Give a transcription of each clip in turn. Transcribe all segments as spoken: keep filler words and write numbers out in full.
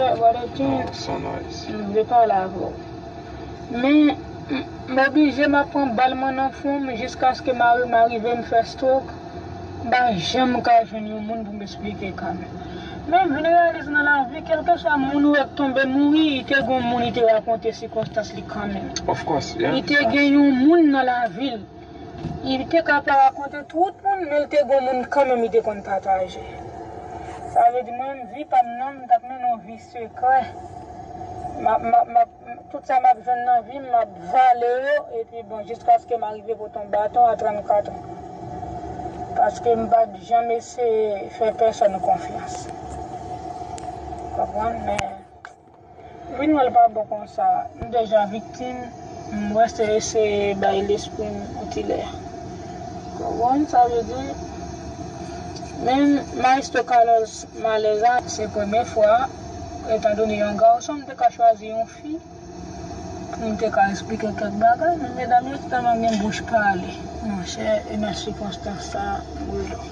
Brother King, Son nice. m vle pale avè w. Men, m, m oblije m ap pran bal mwen nan fwon m jiskaske mari m arive m fè stroke. M pa janm ka jwenn yon moun pou m eksplike ka m. Men m vin reyalize nan lavi, kèlkeswa moun ou wè k tonbe mouri, li te gon moun li te rakonte sikonstans li kanmenm. Of course, yeah. Li te gen yon moun nan lavi l. Li te ka pa rakonte tout moun, men li te gon moun kanmenm li te konn pataje. Sa vle di mwen menm vi pa m nan, m t ap mennen yon vi sekrè. M ap, m ap, m ap, tout sa m ap jwenn nan vi m, m ap vale yo, epi bon, jiskaske m arive pote yon baton a trannkat an. Paske m pa t janm eseye fè pèsòn konfyans. Konprann? Men vin wè l pa bon konsa. M deja viktim, m wè se eseye bay lespri m yon ti lè. Konprann? Sa vle di, men Maestro Carlos Maleza, se premye fwa, etandone yon gason, m te ka chwazi yon fi pou m te ka eksplike kèk bagay, men medam yo tèlman gen bouch pale. Monchè, e nan sikonstans sa, m rele w.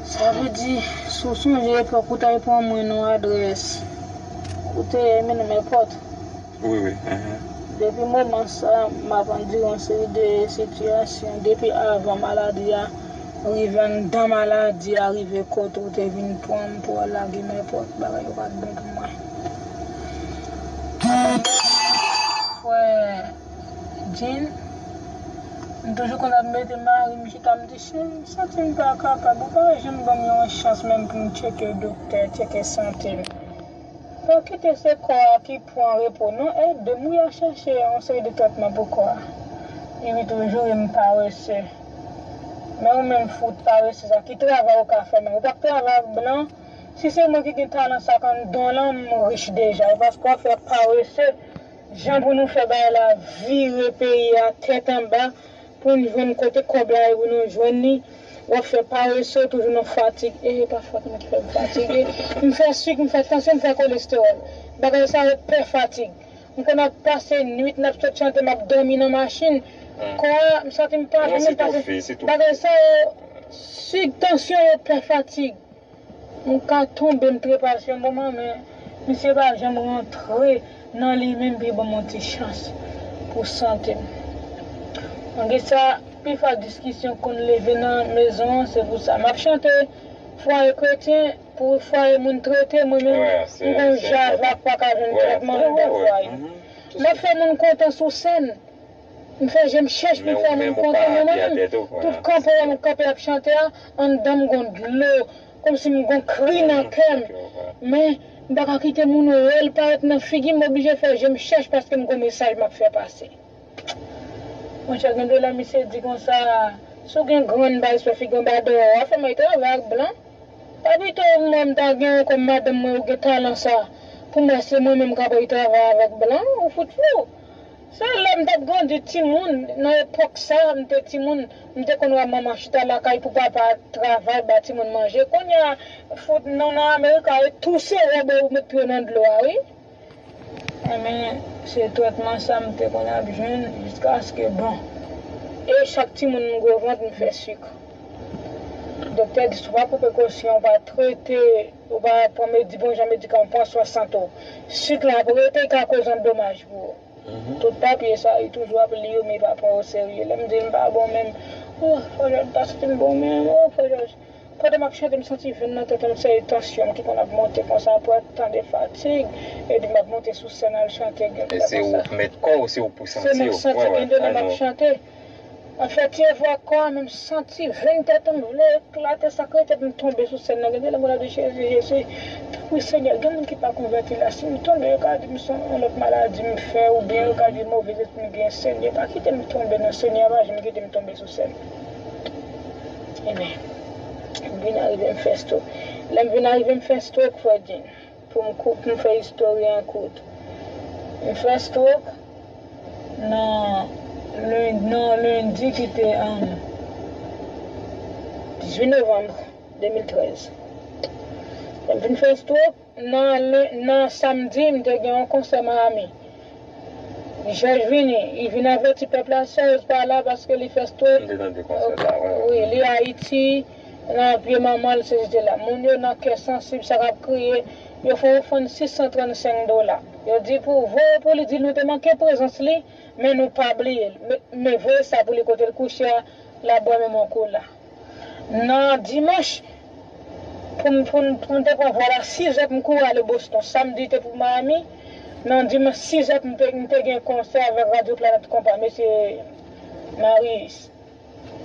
Sa vle di, si w sonje epòk ou t al pran mwen nan adrès, ou te mennen m èpòt. Wi, wi. Mhm. Depi moman sa, m ap andire yon seri de sitiyasyon. Depi avan maladi a rive, anndan maladi a rive, kote ou te vin pran m pou al lage m èpòt, bagay yo pa t bon pou mwen. Frè Jean, m toujou konn ap mete mari m chita, m di, cheri, m santi m pa kapab, ou pa janm ban m yon chans menm pou m tcheke doktè, tcheke sante m. Pa kite se kò a ki pran repo non, ede m wi a chèche yon seri de trètman pou kò a. Li wi toujou e m parese. Men ou menm fout parese sa, ki travay ou ka fè menm? Ou pa k travay ak blan? Si se mwen ki gen talan sa k anndan w lan, m rich deja. E paske w ap fè parese, jan pou nou fè bagay la vire peyi a tèt anba, pou n jwenn kote kòb la ye pou nou jwenn li. W ap fè parese, toujou nan fatig. E pa fòt mwen ki fè m fatige. M fè sik, m fè tansyon, m fè kolestewòl. Bagay sa yo pè fatig. M konn ap pase nwit, n ap sot chante, m ap dòmi nan machin. Kò a, m santi m pa janm pase. Bagay sa yo, sik, tansyon yo pè fatig. M ka tonbe, m trepase yon moman, men misye pa janm rantre nan li menm pou l ban m yon ti chans pou sante m. Malgre sa, pifwa diskisyon konn leve nan mezon an, se pou sa. M ap chante fwaye kretyen, pou fwaye moun trete, mwen menm, m gon javak pa ka jwenn trètman anndan fwaye. M ap fè moun kontan sou sèn. M fè je m chèch pou m fè moun kontan, men mwen menm, tout kanpe m kanpe ap chante a, anndan m gon dlo, kòmsi m gon kri nan kè m. Men, m pa ka kite moun wè l parèt nan figi m, m oblije fè je m chèch paske m gon mesaj m ap fè pase. Monchè, gen de lè misye di konsa, si w gen grenn bay sou figi anba dèyè w, w ap fè m al travay ak blan. Pa pito mwen m ta gen w kòm madanm mwen, ou gen talan sa, pou m wè se mwen menm k ap al travay avèk blan, ou fout fou. Se lè m t ap grandi timoun, nan epòk sa, m te timoun, m te konn wè manman chita lakay pou papa travay ba timoun manje. Kounye a, fout non nan Amerika, e touse wòb ou met pye w nan dlo a, wi. Enben, se trètman sa m te konn ap jwenn jiskaske, bon, e chak timoun m gwo vant, m fè sik. Doktè di, si w pa pran prekosyon, w pa trete, ou pa pran medi-, bon jan medikaman, pran swen sante w, sik la ap rete, li ka koz yon domaj pou ou. Tout papye sa, li toujou ap li yo, men li pa pran yo serye. Lè m di l m pa bon menm, oh, Frè Jòj, m pa santi m bon menm, oh, Frè Jòj. Pandan m ap chante, m santi venn nan tèt mwen, se tansyon m ki konn ap monte konsa, apre tan de fatig, epi m ap monte sou sèn al chante, gen de lè konsa. E se ou k mèt kò w, se ou k pou santi w. Se mwen k santi, gen de lè m ap chante. M ap fè ti efò ak kò a, men m santi venn tèt mwen vle eklate, sa k rete pou m tonbe sou sèn nan. Gen de lè m konn ap di, Jezi, Jezi, tanpri Senyè, gen moun ki pa konvèti la, si m tonbe, yo ka di m se yon lòt maladi m fè, oubyen yo ka di move lespri m gen, Senyè, pa kite m tonbe non, Senyè, pa janm kite m tonbe sou sèn. Ebyen, m vin arive m fè stroke. Lè m vin arive m fè stroke, Frè Jean, pou m kou-, pou m fè istòri an kout. M fè stroke nan len-, nan lendi ki te, um, dizuit novanm de mil trèz. Lè m vin fè stroke, nan len-, nan samdi, m te gen yon konsè Miami. Jòj vini, li vin avèti pèp la, Serge pa la paske li fè stroke. M te tande konsè sa, wi. Wi, li Ayiti, nan pye manman l, se jete la. Moun yo nan kè sansib, sa k ap kriye, Yo fè yon ofrann sis san trannsenk dola. Yo di pou voye pou li, di nou te manke prezans li, men nou pa bliye l. Men, men voye sa pou li kote l kouche a, l ap bwè menm yon kola. Nan dimanch, pou m, pou m, pou m te pran vòl a sizè pou m kouri ale Boston. Samdi te pou Miami. Nan dimanch sizè pou m te, m te gen konsè avèk Radyo Planèt Konpa, mesye Marius.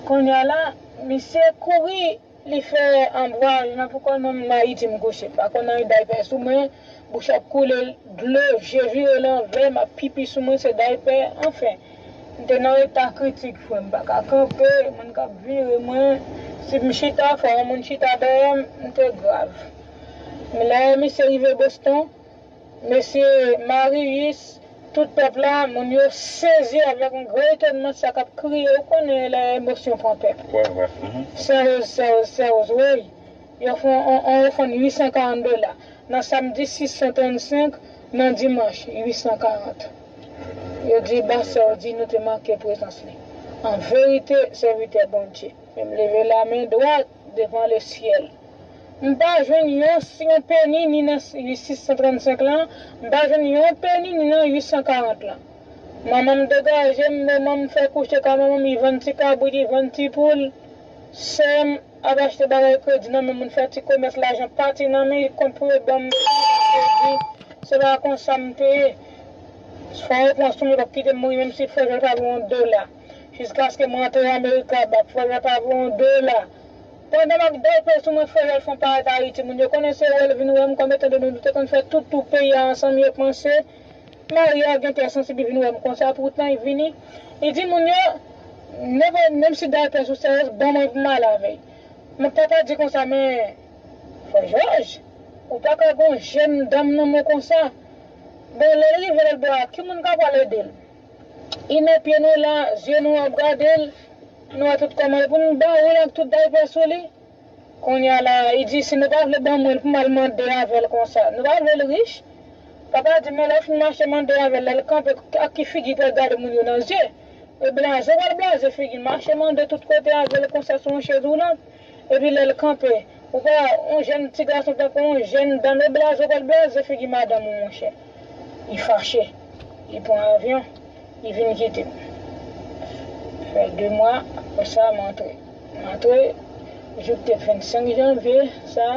Kounye a la, misye kouri, li fè an vwayaj nan pou kò l, mwen menm Ayiti m kouche. M pa konn anyen daypè sou mwen, bouch ap koule dlo, je vire lanvè, m ap pipi sou mwen, se daypè, anfen. M te nan eta kritik, frè m, m pa ka kanpe, moun k ap vire mwen. Si m chita, fò yon moun chita dèyè m, m te grav. Men lè misye rive Boston, mesye Marius, tout pèp la, moun yo sezi avèk yon gran etònman, sa k ap kriye, ou konnen lè emosyon pran pèp. Wè, wè. Mhm. Sèwoz, sèwoz, sèwoz, wi. Yo fè yon, yon, yon ofrann uit san karant dola. Nan samdi sis san trannsenk, nan dimanch uit san karant. Yo di, pastè di nou te manke prezans li. An verite, sèvitè Bondye. Men m leve lamen dwat devan lesyèl. M pa jwenn yon, yon peni ni nan sis san trannsenk lan, m pa jwenn yon peni ni nan uit san karant lan. Manman m degaje m, manman m fè kouche kay manman m, li vann ti kabrit, li vann ti poul. Sè m ap achte bagay kredi nan men moun, fè ti komès, lajan pati nan men, li konn pou yo ban m kredi. Se pa konsa m te ye. Fò yo pran sou mwen, yo p ap kite m mouri, menm si frè Jòj pa voye yon dola. Jiskaske m rantre Amerik laba, frè Jòj pa voye yon dola. Pandan m ap dèyè sou mwen, frè Jòj fè yon parèt Ayiti, moun yo konnen se wè l vin wè m, konbyen tan de nou te konn fè tout tou peyi a ansanm, yo panse Mari a gen kè sansib, li vin wè m konsa, poutan li vini. Li di moun yo, nenpòt, menm si daypè sou sèyòs, ban mwen pou m ale avè l. Men papa di konsa, men, frè Jòj, ou pa ka gon jèn dam nan men w konsa. Bon, lè l rive lòt bò a, ki moun k ap pral ede l? Li nan pye nou la, zye nou ap gade l, nou wè tout kòman l, pou nou ba ou l ak tout daypè sou li. Kounye a la, li di, si nou pa vle ban mwen l pou m al mande avè l konsa, nou pa vle l rich? Papa di, men lè w fin mache mande avè l, lè l kanpe, ak ki figi l pral gade moun yo nan zye? E blaze, w pral blaze figi l, mache mande tout kote avè l konsa sou yon chèz woulant. Epi lè l kanpe, ou pa, yon jèn ti gason tankou yon jèn dam, e blaze, w pral blaze figi madanm ou, monchè. Li fache. Li pran avyon. Li vin kite m. Fè de mwa, apre sa, m antre. M antre, jou k te vennsenk janvye, sa,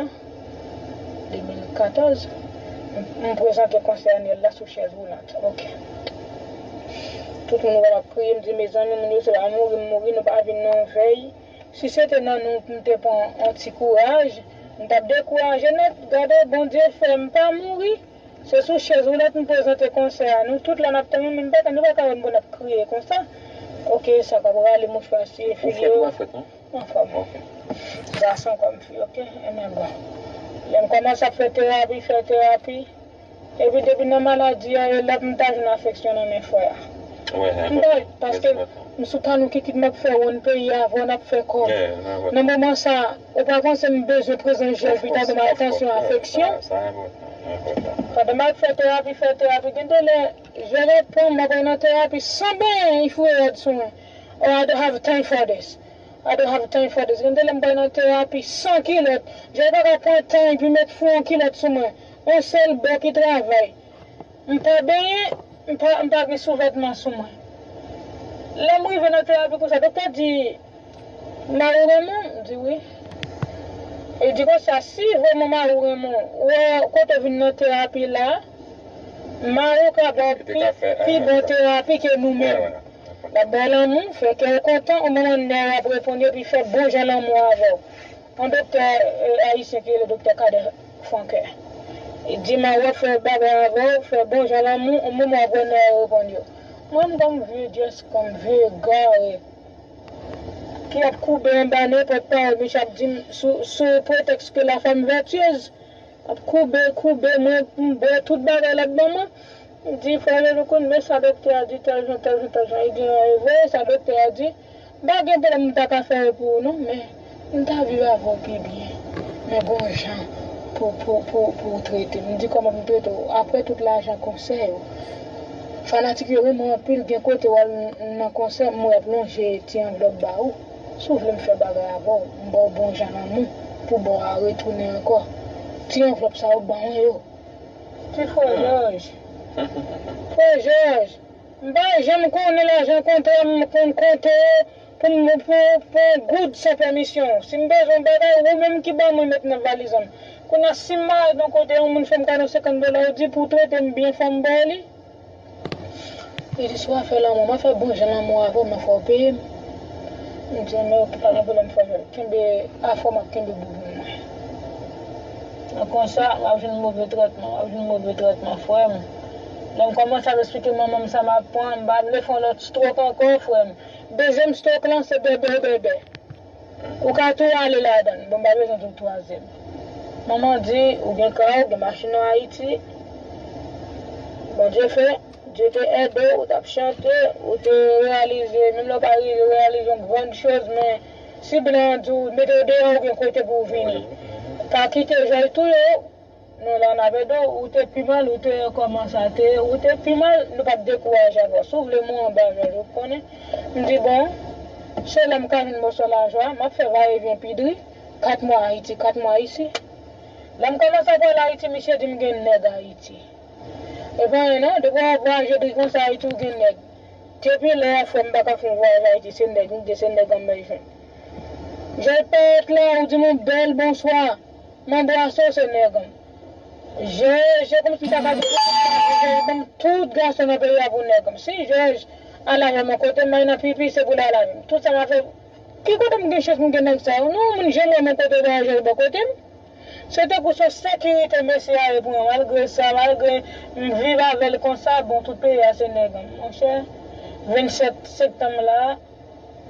de mil katòz, m, m prezante konsè anyèl la sou chèz woulant. Ok. Tout moun wè m ap kriye, m di, mezanmi, moun yo se pa mouri m mouri, nou pa vin nan yon vèy. Si se te nan nou pou m te pran yon ti kouraj, m t ap dekouraje nèt. Gade, Bondye fè m pa mouri. Se sou chèz woulant m prezante konsè a. Nou tout la n ap tann, men m pa tann, nou pa ka wè m pou n ap kriye konsa. Ok, sa k ap rale mouchwa siye figi yo. Ou fèt, ou pa fèt, non? Anfòm. Ok. Gason kòm fi, ok? Ebyen bon. Lè m kòmanse ap fè terapi, fè terapi. Epi depi nan maladi a, e la pou m ta jwenn afeksyon nan men frè a. M pa, paske m sou tanou ki kit m ap fè wonn peyi a, avè w n ap fè kòb. Nan moman sa, ou pa panse m bezwen prezans Jòj pou ta ban m atansyon, afeksyon? Pandan m ap fè terapi, fè terapi, gen de lè, Jòj ap pran m, m ap nan terapi san benyen, li foure rad sou mwen. Oh, I don't have time for this. I don't have time for this. Gen de lè m pral nan terapi san kilòt. Jòj pa ka pran tan epi met foure yon kilòt sou mwen. Yon sèl bò ki travay. M pa benyen, m pa, m pa gen souvètman sou mwen. Lè m rive nan terapi konsa, doktè di, mari w renmen w? M di wi. Li di konsa, si vrèman mari w renmen w, wè kote w vin nan terapi la, mari w ka ba w pi, pi bon terapi ke nou menm. L ap ba w lanmou, fè kè w kontan, o moman nè w ap reponn yo, epi fè bon jan lanmou avè w. Yon doktè, eh, ayisyen ki rele doktè Kadè Frankè. Li di, mari w ap fè bagay avè w, fè bon jan lanmou, o moman w ap wè nè yo reponn yo. Mwen, m kòm vye dyès, kòm vye egare, ki ap koube anba nenpòt pawòl misye ap di m sou, sou pretèks ke la femme vertueuse. Ap koube, koube mwen, m bwè tout bagay l ap ban mwen. M di, frè Jean-Louis, men sa doktè a di, tèl jan, tèl jan, tèl jan. Li di, non, e vre, sa doktè a di. M pa gen pwoblèm, m ta ka fè yo pou ou, non, men m ta viv avè w pi byen. Men gon jan pou, pou, pou, pou w trete m. M di, kòman pou m trete w? Apre tout lajan konsè yo, fanatik yo renmen w anpil, gen kote w al nan konsè, m wè y ap lonje ti anvlòp ba ou. Si w vle m fè bagay avè w, m ba w bon jan lanmou pou ba w a retounen ankò. Ti anvlòp sa yo ban mwen yo. Ti frè Jòj. Frè Jòj, m pa janm konnen lajan kontra m konn konte yo pou m pou pou yon goud san pèmisyon w. Si m bezwen yon bagay, ou menm ki ban mwen met nan valiz an. Kounye a si m mare nan kote yon moun fè m kado senkant dola, ou di pou w trete m byen fò m ba w li. Li di si w ap fè lanmou, m ap fè bon jan lanmou avè w, men fò w peye m. M di men oke, pa gen pwoblèm frè Jòj. Kenbe afè w, m ap kenbe bouboun mwen. Nan konsa, m ap jwenn move trètman, m ap jwenn move trètman frè m. Lè m kòmanse ap esplike manman m sa m ap pran, m pa vle fè yon lòt stroke ankò frè m. Dezyèm stroke lan se bèbè bèbè. Ou ka tou ale ladan l. Bon, m pa bezwen di w twazyèm. Manman di ou gen kay, ou gen machin an Ayiti. Bondye fè, Dye te ede w, ou t ap chante, ou te reyalize, menm lè w pa rive reyalize yon grann choz, men si blan an di w mete w deyò, ou gen kote pou w vini. Pa kite Jòj touye w. Non, la n ap ede w, ou te pi mal, ou te kòman sa te, ou te pi mal, nou pa t dekouraje avè w. Si w vle mwen anba Jòj, ou konnen. M di bon, se la m ka jwenn mòso lajan, m ap fè vayevyen pi dri, kat mwa Ayiti, kat mwa isi. Lè m kòmanse ap al Ayiti, misye di m gen nèg Ayiti. E pa anyen non, depi w ap vwayaje dri konsa Ayiti, ou gen nèg. Depi lè a, frè m, m pa ka fè yon vwayaj Ayiti, se nèg m gen, se nèg an m bezwen. Jòj parèt la, ou di m yon bèl bonswa. M anbrase w, se nèg an m. Je, je kòmsi m ta ka di, Jòj ban m tout gason nan peyi a pou nèg an m. Si Jòj al avè m yon kote, m al nan pipi, se pou l al avè m. Tout sa m ap fè, ki kote m gen chans pou m gen nèg sa yo? Non, moun janm wè m yon kote, dayè Jòj bò kote m. Se tankou se yon sekirite mesye a ye pou mwen. Malgre sa, malgre m viv avè l konsa, bon, tout peyi a se nèg an m. Monchè, vennsèt septanm la,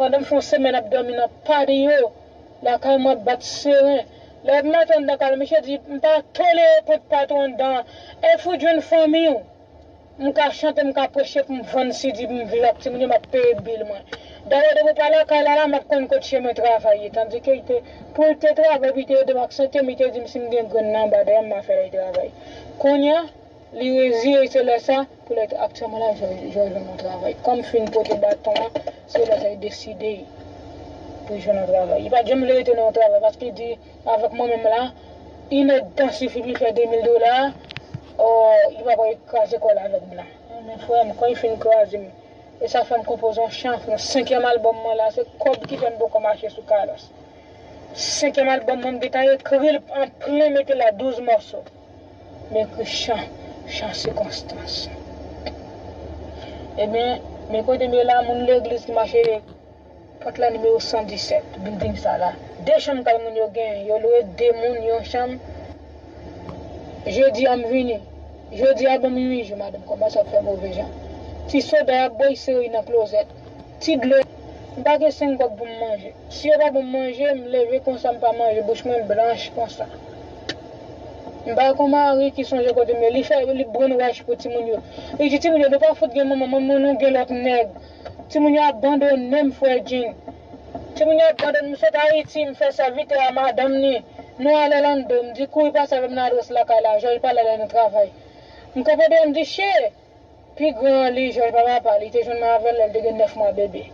pandan m fè yon semèn ap dòmi nan patio, lakay mwen ap bat seren. Lè m antre anndan kay la, misye di, m pa tolere kont patwon anndan an. Èske ou jwenn fanmi w? M ka chante, m ka preche pou m vann si di pou m viv ak timoun yo, m ap peye bil mwen. Dayè, depi w pa lakay la, la, m ap konn kot chemen travay ye. Tandike li te, pou l te travay, pou li te ede m ak sante m, li te di m si m gen grenn nan anba dèyè m, m a fè l travay. Kounye a, li reziye, se lè sa, pou lè aktyèlman la, Jòj, Jòj jwenn yon travay. Kòm fin pote baton an, se lè sa li deside pou l jwenn yon travay. Li pa t janm vle rete nan yon travay, paske li di, avèk mwen menm la, inèdtan sifi pou li fè de mil dola, o, li pa pral kraze kò l avèk blan. Men frè m, kan li fin kraze m, e sa fè m konpoze yon chan, yon senkyèm albòm mwen la, se kòb ki fè m poko mache sou kalòs. Senkyèm albòm mwen, m gentan ekri l an plen, mete la douz mòso. M ekri chan, chan sikonstans. Ebyen, men kote m ye la, moun legliz ki mache pòt la nimewo san disèt, bilding sa la. De chanm kay moun yo genyen, yo lwe de moun yon chanm. Jodi a m vini. Jodi a ban m uit jou, madanm kòmanse ap fè move jan. Ti soda y ap bwè, y sere nan klozèt. Ti dlo. M pa gen senk kòb pou m manje. Si yo pa ban m manje, m leve konsa, m pa manje, bouch mwen blanch konsa. M pa gen yon mari ki sonje kote m ye. Li fè, li brainwash pou timoun yo. Li di timoun yo, nou pa fout gen manman, manman nou gen lòt nèg. Timoun yo abandone m, frè Jean. Timoun yo abandone m, m sot Ayiti, m fè sèvitè a madanm ni. Nou al Orlando, m di kouri pase avè m nan adrès lakay la, Jòj pale lè nan travay. M kanpe deyò, m di, che! Pi gran an li, Jòj pa papa, li te jwenn mwen avè l lè l te gen nèf mwa bebe.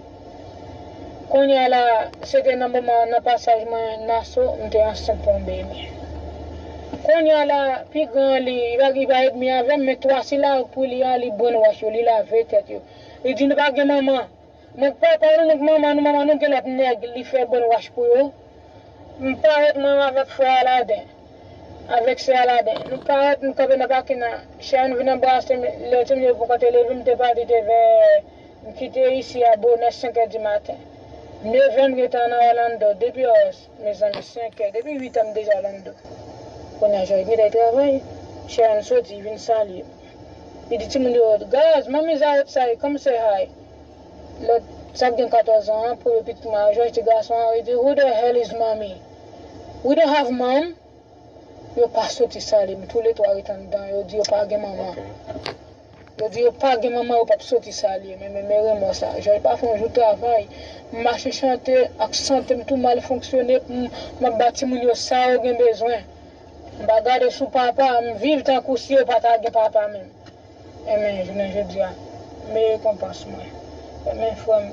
Kounye a la, se te nan moman nan pasaj mwen Naso, m te ansent pou yon bebe. Kounye a la, pi gran an li, li pa, li pa edmi avè m, men twa sila pou li a, li brainwash yo, li lave tèt yo. Li di nou pa gen manman. Nèg papa nou, nèg manman nou, manman nou gen lòt nèg, li fè brainwash pou yo. M parèt mwen avèk frè Aladen, avèk sè Aladen. Nou parèt, nou kanpe nan pakin nan. Sharon vin anbrase m, lè timoun yo poko te leve, m te pati te vè, m kite isi a bonè senk è di maten. Nèf è m gentan nan Orlando, depi, o, mezanmi, senk è, depi uit è m deja Orlando. Kounye a, Jòj gentan travay, Sharon soti, vin salye m. Li di timoun yo, guys, mommy's outside, come say hi. Lòt, sa gen katòz an an, premye pitit mwen an, Jòj ti gason an, li di, who the hell is mommy? We don't have mom. Yo pa soti salye m, toulètwa ret anndan, yo di yo pa gen manman. Yo di yo pa gen manman, yo p ap soti salye m, men, men, men remò sa. Jòj pa fè yon jou travay. M mache chante, ak sante m tou mal fonksyone, m, m ap ba timoun yo sa yo gen bezwen. M pa gade sou papa, m viv tankou si yo pa ta gen papa menm. Enben, jounen jodi a, m rekonpans mwen. Enben, frè m,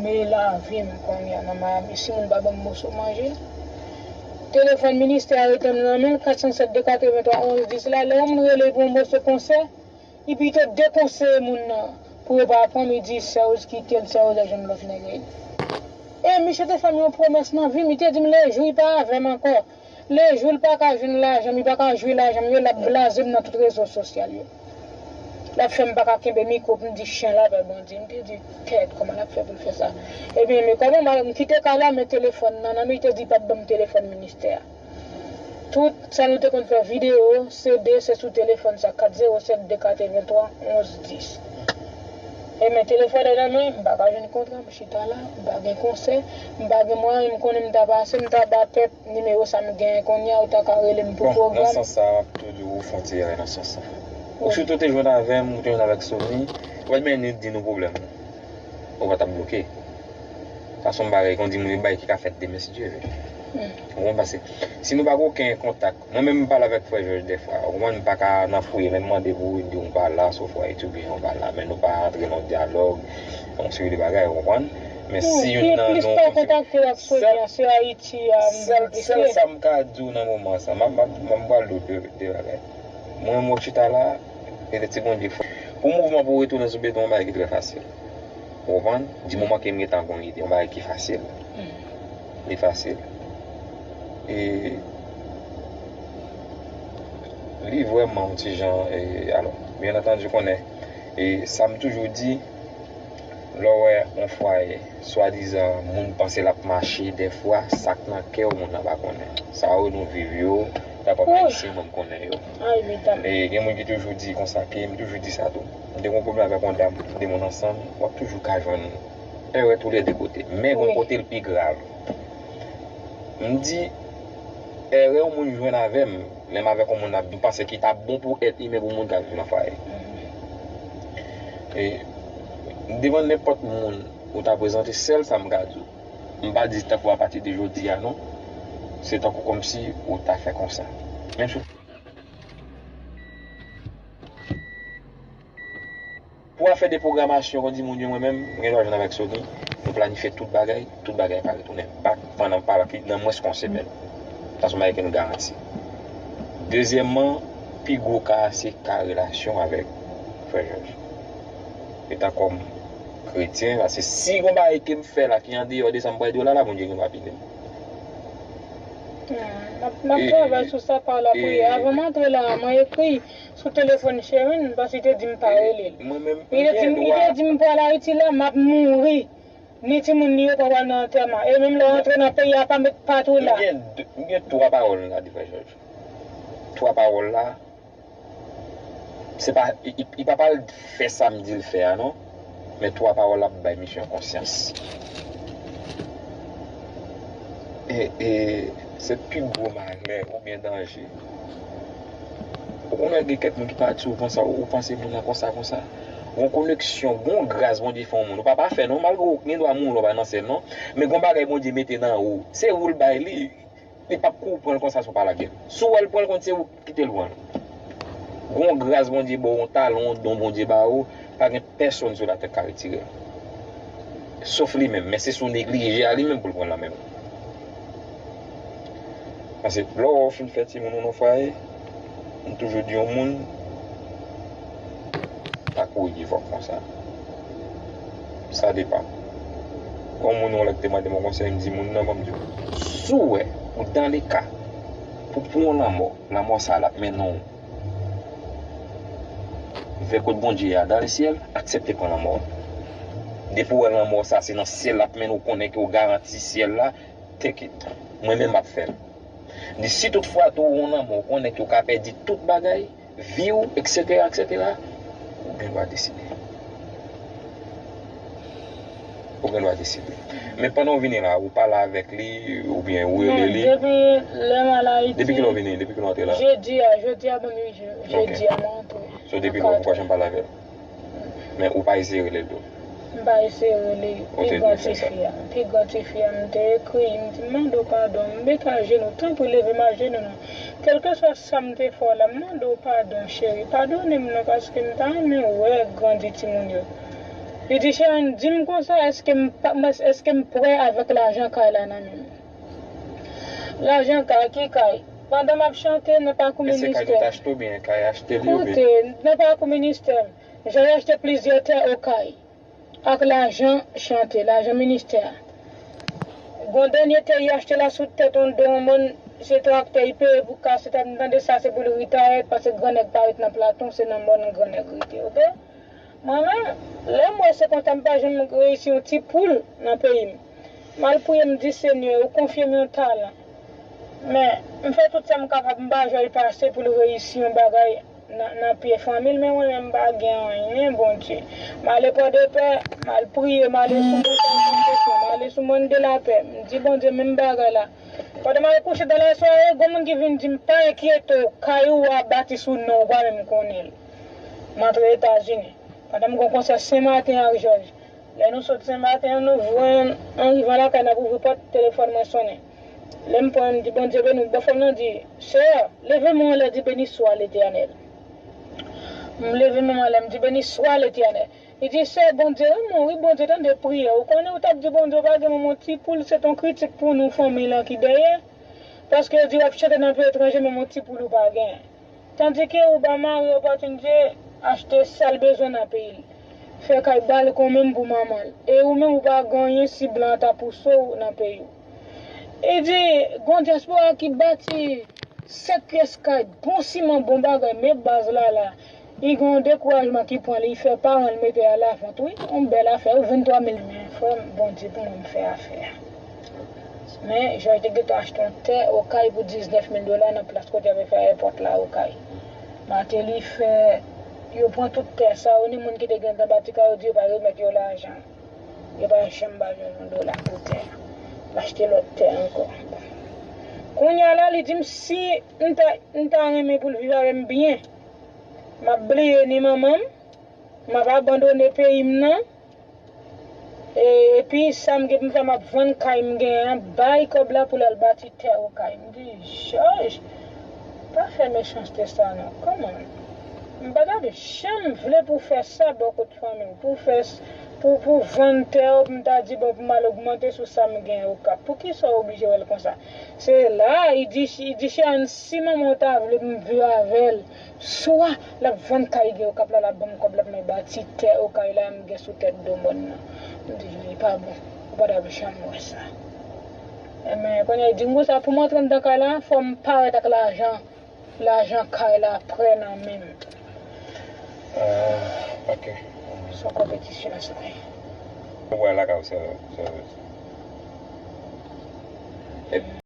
m lavi m kounye a nan Miami. Si moun pa ban m moso manje, Telefòn ministè a rete nan men l, kat san sèt de katrevenntwa onz dis la, lè yon moun rele pou yon moso konsè, li pito dekonseye moun nan pou yo pa pran m, li di Serge kite l, Serge al jwenn lòt nèg. E misye te fè m yon pwomès nan vi m, li te di m lejou li pa avè m ankò, lejou l pa ka jwenn lajan m, li pa ka jwi lajan m yo, l ap blaze m nan tout rezo sosyal yo. L ap fè m pa ka kenbe mikwo pou m di chen la pè Bondye. M te di, kèt, kòman l ap fè pou l fè sa? Ebyen, men kòman m kite kay la, men telefòn nan nan men, li te di l p ap ban m telefòn ministè a. Tout sa nou te konn fè videyo, C D, se sou telefòn sa, kat zewo sèt de katrevenntwa onz dis. E men telefòn nan nan men, m pa ka jwenn kontra, m chita la, m pa gen konsè, m pa gen mwayen, m konnen m ta pase, m ta ba pèp nimewo sa m genyen kounye a, ou ta ka rele m pou pwogram. Bon, nan sans sa, m ap toujou fè yon ti erè nan sans sa. Ou sitou te jwenn avè m, ou te jwenn avèk Sony, ou pa t menm di nou pwoblèm ou. Ou pa t ap bloke. Sa se yon bagay, kon di moun, yon bagay ki ka fèt demen, si Dye vle. Ou konprann? Paske si nou pa gen okenn kontak, mwen menm m pale avèk frè Jòj dèfwa, ou konprann, m pa ka nan fouye, lè m mande pou ou, li di w pa la, sou fwa etidyan ou pa la, men nou pa antre nan dyalòg, yon seri de bagay, ou konprann? Men si youn nan nou kontakte w ak Sony an, se Ayiti a m vin plis. Sèl sa m ka di w nan moman sa, m ap, m ap, m ap pale de, de bagay. Mwen, mwen chita la, e se ti Bondye k fè. Pou mouvman pou retounen sou beton, yon bagay ki trè fasil. Ou konprann? Di moman ke m gentan gon ide, yon bagay ki fasil. Li fasil. E li vrèman yon ti jan, e, alò, byen antandi, konnen, e sa m toujou di, lè w wè yon fwaye, swadizan moun panse l ap mache, dèfwa, sa k nan kè w, moun nan pa konnen. Sa yo nou viv yo, ta kòm Ayisyen, mwen m konnen yo. E gen moun ki toujou di konsa, ke m toujou di sa tou. M te gen yon pwoblèm avèk yon dam, de moun ansanm, w ap toujou ka jwenn erè toulède kote. Men gon kote l pi grav. M di, erè yon moun jwenn avè m, lè m avèk yon moun ap, m panse ki t ap bon pou èt imen pou moun k ap viv nan fwaye. E, devan nenpòt moun ou ta prezante, sèl sa m ka di w. M pa di tankou apati de jodi a non. Se tankou kòmsi ou ta fè konsa. Menm si w Pou afè de pwogramasyon, kon di moun yo, mwen menm, m gen dwa jwenn avèk Sony, nou planifye tout bagay, tout bagay pa retounen back pandan pa nan mwens ke yon semèn. Sa se yon bagay ke nou garanti. Dezyèmman, pi gwo ka a se ka relasyon avèk frè Jòj. Etan kòm kretyen, paske si gon bagay ke m fè la ki andeyò de sa m pral di w la, la, Bondye gen dwa pini m. Hmm, m ap, m ap travay sou sa pa lapriyè. Avan m antre la, mwen ekri sou telefòn Sherine, paske li te di m pa rele l. Li te di m, li te di m pral Ayiti la, m ap mouri. Ni timoun li yo pa pral nan antèman. E menm lè w antre nan peyi a, pa met pa tou la. M gen de, m gen twa pawòl m ka di frè Jòj. Twa pawòl la, se pa, li, li, li pa pral fè sa m di l fè a non. Men twa pawòl la ap bay misye yon konsyans. E, e, se pi gwo malè oubyen danje. Ou konnen gen kèk moun ki pati, ou panse, ou panse moun nan konsa, konsa. Gon koneksyon, gon gras Bondye fè yon moun. Ou pa pafè non, malgre ou gen dwa mouri lè w pa nan syèl non. Men gon bagay Bondye mete nan ou. Se ou l bay li. Li p ap kou pran l konsa san w pa lage l. Si w wè l pran l, konn se ou ki kite l pran l. Gon gras Bondye ba w, yon talan, yon don Bondye ba ou, pa gen pèsonn sou latè k ka retire l. Sof li menm, men se si w neglije a li menm pou l pran l nan men w. Paske lè w fin fè timoun ou nan fwaye, m toujou di yon moun, pa kouri vòk konsa. Sa depann. Gon moun yon lè ki te mande m yon konsèy, m di moun nan, ban m di w. Si w wè, ou dans le cas, pou pran yon lanmò, lanmò sa a l ap mennen w vè kot Bondye a, dans le ciel, aksepte pran lanmò. Depi w wè lanmò sa a se nan syèl l ap mennen w, konnen ke w garanti syèl la, take it. Mwen menm m ap fè l. M di si tout fwa tou ou nan lanmò, ou konnen ke w ka pèdi tout bagay, vi w, etsetera, etsetera, ou gen dwa deside. Ou gen dwa deside. Men pandan w vini la, ou pale avèk li, oubyen ou rele li. Depi lè m al Ayiti. Depi kilè w vini? Depi kilè w antre la? Jedi a, jedi a, ban m di jedi a, mwen antre. So, depi lè w poko janm pale avè l? Men ou pa eseye rele l tou? M pa eseye rele pi gran tifi a. Pi gran tifi a, m te ekri, m di, m mande w padon, m met ajenou, tanpri leve m ajenou non. Kèlkeswa sa m te fè w la, m mande w padon, cheri. Padone m non, paske m ta renmen wè grandi timoun yo. Li di, Sherine, di m konsa, èske m pa, èske m prè avèk lajan kay la nan men m? Lajan kay, ki kay? Pandan m ap chante nan pakou ministè. Men se kay nou t achte oubyen kay achte li oubyen? Koute, nan pakou ministè, Jan achte plizyè tè Okay ak lajan chante, lajan ministè a. Gon dènye tè li achte la sou tèt yon don, yon moun, se traktè li peye pou kase tèt, m tande sa se pou l retire, paske gran nèg pa ret nan Platon, se nan mòn gran nèg rete, oke? Mwen menm, lè m wè se konsa, m pa janm reyisi yon ti poul nan peyi m. M al priye, m di, Senyè, ou konfye m yon talan. Men, m fè tout sa m kapab, m pa jwenn pase pou l reyisi yon bagay nan, nan pye fanmi l, men mwen menm, m pa gen anyen, Bondye. M ale Pòdepè, m al priye, m ale sou Montay Santesyon, m ale sou Mòn de Lapè, m di, Bondye, menm bagay la. Pandan m al kouche dan lasware, gon moun ki vin di m, pa enkyete w, kay ou a bati sou non w, ou pa menm konnen l. M antre Etazini. Pandan m gon konsè Senmaten ak Jòj. Lè nou sot Senmaten an, nou jwenn, an rivan lakay, n ap ouvri pòt, telefòn mwen sonnen. Lè m pran, m di, Bondye beni w. Bòfrè m nan di, Sè, leve men w anlè, di, Beni swa Letènèl. M leve men m anlè, m di, Beni swa Letènèl. Li di, Sè, Bondye renmen w, wi, Bondye tande priyè w. Ou konnen, ou t ap di Bondye, ou pa gen menm yon ti poul, se t yon kritik pou nou, fanmi lan ki dèyè. Paske yo di w ap chante nan peyi etranje, menm yon ti poul ou pa gen. Tandike ou ba mari opòtinite achte sa l bezwen nan peyi l. Fè kay balkon menm pou manman l. E ou menm ou pa gen anyen si blan an ta pouse w nan peyi w. E di, gon dyaspora ki bati senk pyès kay, bon siman, bon bagay, men baz la la. Li gen yon dekourajman ki pran li, li fè paran l mete al lavant, wi. Yon bèl afè, wi, venntwa mil. Men, frè m, Bondye pou mwen, m fè afè a. Men, Jòj te gentan achte yon tè Okay pou diznèf mil dola nan plas kote y ap fè ayewopò la Okay. Martelly fè, yo pran tout tè sa yo, ni moun ki te gentan bati kay yo di yo pa remèt yo lajan. Yo pa janm ba Jòj yon dola pou tè a. L achte lòt tè ankò. Kounye a la, li di m si m ta, m ta renmen pou l viv avè m byen, m ap bliye ni manman m, m ap abandone peyi m nan. E, epi sa m gen pou m fè, m ap vann kay m genyen an, bay kòb la pou l al bati tè Okay. M di, Jòj, pa fè mechanste sa non. Kòman? M pa t ap janm vle pou w fè sa bò kot fanmi w, pou w fè s-, pou, pou w vann tè w, pou m ta di, bon, pou m al ogmante sou sa m genyen Okap. Poukisa w oblije wè l konsa? Se la, li di, li di, Cheyenne, si manman w ta vle pou m viv avè l, swa l ap vann kay gen Okap la, l ap ban m kòb la pou mwen bati tè Okay la m gen sou tèt do mòn nan. M di, li pa bon. Ou pa t ap janm wè sa. Enben, kounye a, li di m konsa, pou m antre anndan kay la, fò m parèt ak lajan, lajan kay la prè nan men m. Ah, ok. Se yon konpetisyon sa ye. Ou wè lakay ou, se, se, e